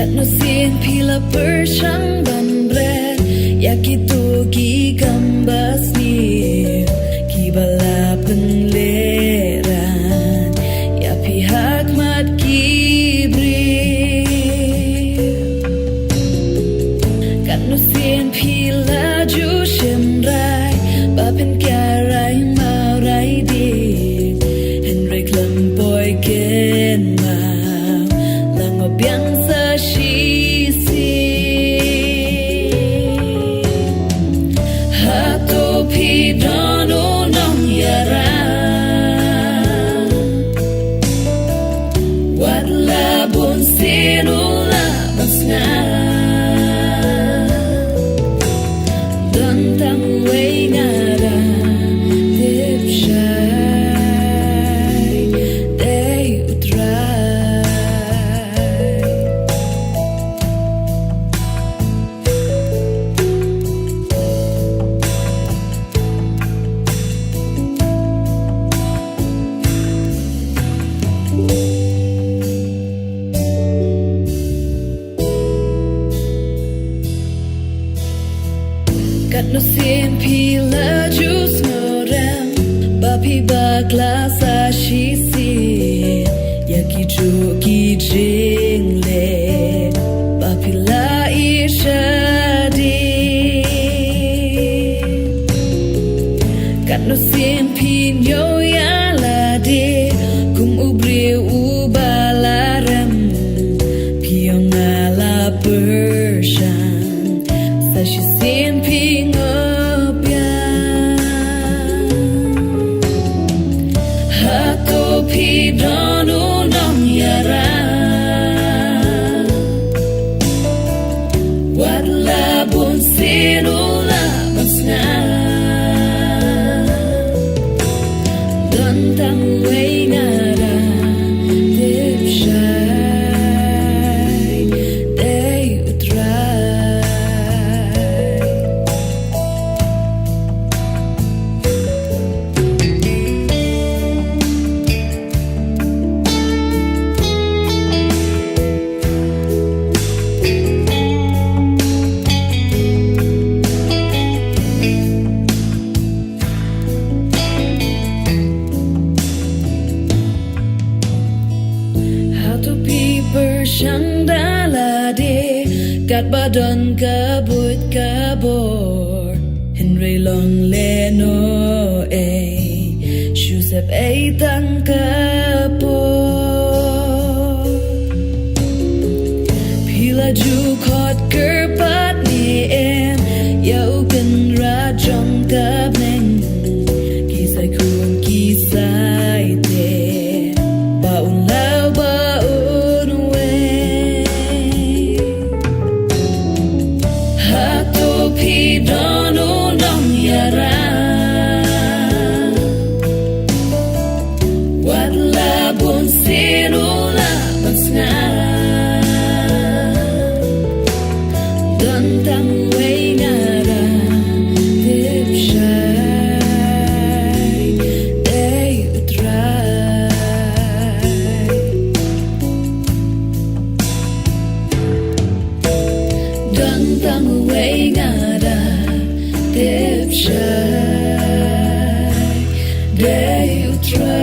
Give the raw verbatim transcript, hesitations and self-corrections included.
Katno sien phi la pyrshang ban bret ïa kito ki kam basniew kiba la pynlehrain ïa phi ha khmat ki briew. Katno sien phi la ju shim rai ba phin kiar rai mawrai dieng, hynrei khlem poi kynmaw la ngop biang sa shisien. Hato phi don u nongïarap wat la bun sien u lah ban sngap? Don tang uwei nga da tip shai, dei U Trai. Katno sien phi la ju sngewrem ba phi bakla sa shisien ïa kijuh ki jingleh ba phi la ïeit shadien. Katno sien phi ñiew ïa lade kum u briew uba la rem, phi ong nga la pyrshang sa shisien phi ngop biang. Hato phi don u nongïarap wat la bun sien u lah ban sngap? Don tang uwei nga da tip shai, dei U Trai. Hato phi pyrshang da lade katba don ka buit ka bor, hynrei long lehnoh ei shu sep ei tang ka por? Phi la ju khot kyrpad ne em ïa u Kynrad jong ka bneng? Ki sai khun ki sai teh ba un law ba un weng. Hato phi don u nongïarap wat la bun sien u lah ban sngap? Don tang uwei nga da tip shai, dei U Trai. Don tang uwei nga da tip shai, dei U Trai.